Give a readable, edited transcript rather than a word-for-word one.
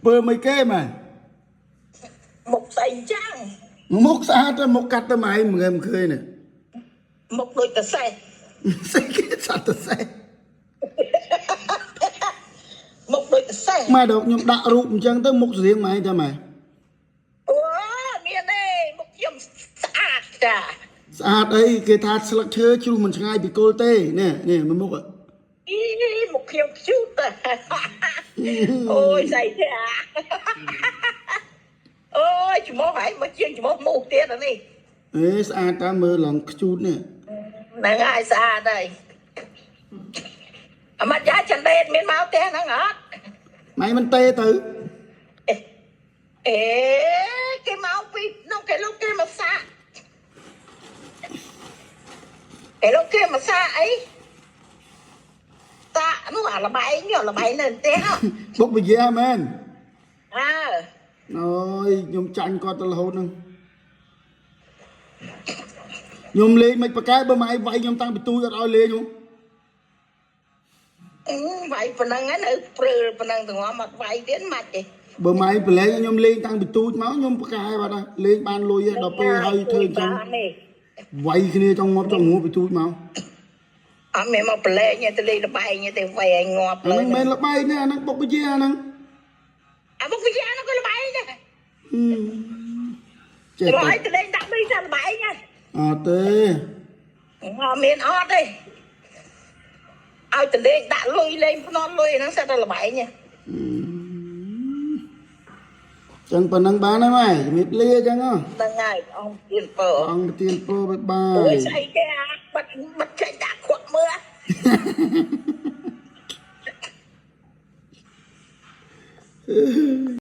ពើមិនគេម៉ែ មុខស្អីចឹង មុខស្អាតតែមុខកាត់ទៅម៉ែមិនឃើញនេះ មុខដូចតសេះ ស្អីគេសត្វតសេះ មុខដូចតសេះ ម៉ែដល់ខ្ញុំដាក់រូបអញ្ចឹងទៅមុខស្រៀងម៉ែទៅម៉ែ អូមានទេមុខខ្ញុំស្អាតចា ស្អាតអីគេថាស្លឹកឈើជ្រុះមិនឆ្ងាយពីគល់ទេនេះនេះមើលមុខ អីមុខខ្ញុំខ្ជូតអូយស្អីទេអាអូយច្មោះហើយមកជាងច្មោះមូសទៀតអានេះ អេស្អាតតាមើលឡើងខ្ជូតនេះ ហ្នឹងហើយស្អាតហើយអាម៉ាត់យ៉ាចន្ទេតមានមកផ្ទះហ្នឹងអត់ ម៉ែមិនទេទៅ អេគេមកពីនោះគេលោកគេមកសាកគេលោកគេមកសាកអីតានោះអាលបែងនេះលបែងនៅផ្ទះហ៎ បុកវិយាមែន អើ អូយខ្ញុំចាញ់គាត់ទៅរហូតហ្នឹងខ្ញុំលេងមិនប្រកែបើម៉ែវាយខ្ញុំតាំងពីទូចអត់ឲ្យលេងហ៎ អឺវាយប៉ុណ្ណឹងហើយនៅព្រើលប៉ុណ្ណឹងទាំងអស់មកវាយទៀតមិនទេ បើម៉ែប្រឡែងខ្ញុំលេងតាំងពីទូចមកខ្ញុំប្រកែបាត់ហើយលេងបានលុយហើយដល់ពេលហើយធ្វើអញ្ចឹង នេះ វាយគ្នាចង់ងាប់ចង់ងាប់ពីទូចមក អត់មានមកប្រឡែងទេទៅលេងលបែងទេវាយឲ្យងាប់ អា លើ ហ្នឹងមិនលបែងទេអាហ្នឹងបុកវិជាអាហ្នឹង អាមុខវិជ្ជានោះក៏លបែងដែរ ហឹមចេះ ល តែ យទៅលេងដាក់លុយថាលបែងហ្នឹង អត់ទេ អត់មានអត់ទេឲ្យទៅលេងដាក់លុយលេងភ្នាល់លុយហ្នឹងសិតតែលបែង ហឹមចឹងប៉ុណ្ណឹងបានហើយម៉ែជំរាបលាចឹងហ៎ ហ្នឹងហើយអង្គទៀនពរ អង្គប្រទានពរបាយបា យ អូយស្អីគេអាបាត់បាត់ចេញដាក់ខក់មើល